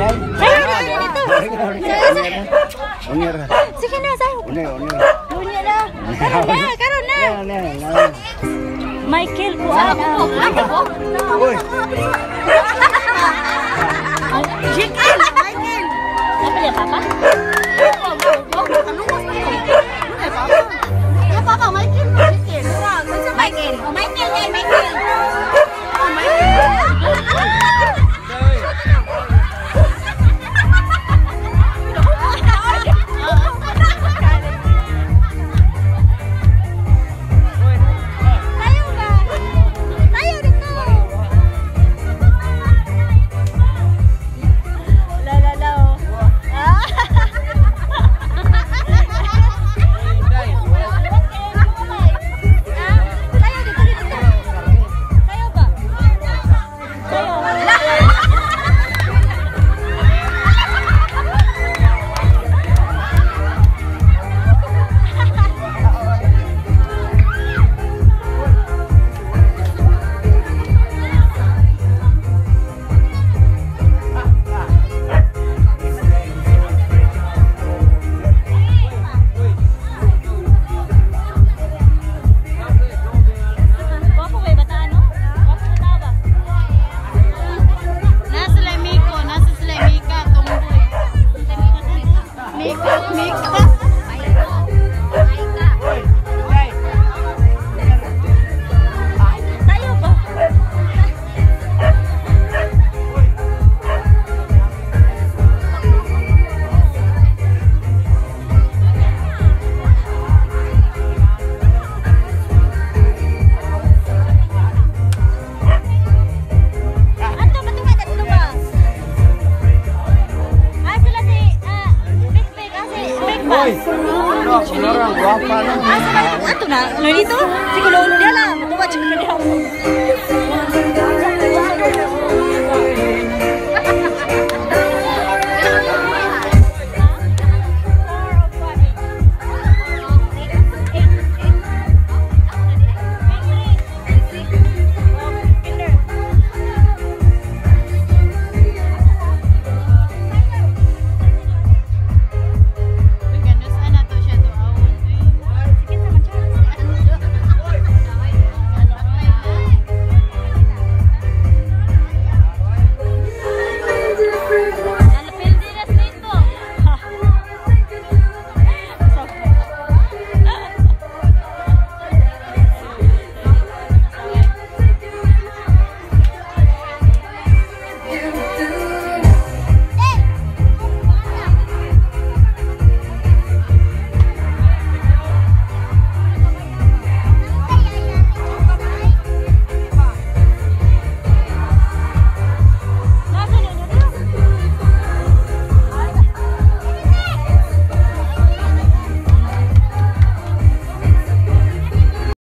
Sayo dito. Sige na, sayo. Unya na. Karon na, karon na. Michael ko ako. Uy. Michael. Michael. Apa ya, Papa? Ya Papa, Michael, Michael. Michael. Oh, Michael, yan, Michael. Oh, Michael. Tayo ba? Tayo dito. La la la. Ah. Tayo dito dito. Tayo ba? Tayo. Gwapo kay bata, no? Gwapo bata ba? Nasa sila Miko, nasa sila Mika, tomboy. Mika, Mika. Tayo ba? Ato, patunga dito ba? Ah, sila si Big Big, si Big ba? Uy. Guwapa na. Ah, sa ato na. Ano dito? Si Kulolo niya lang. Matuwa siya ka niya.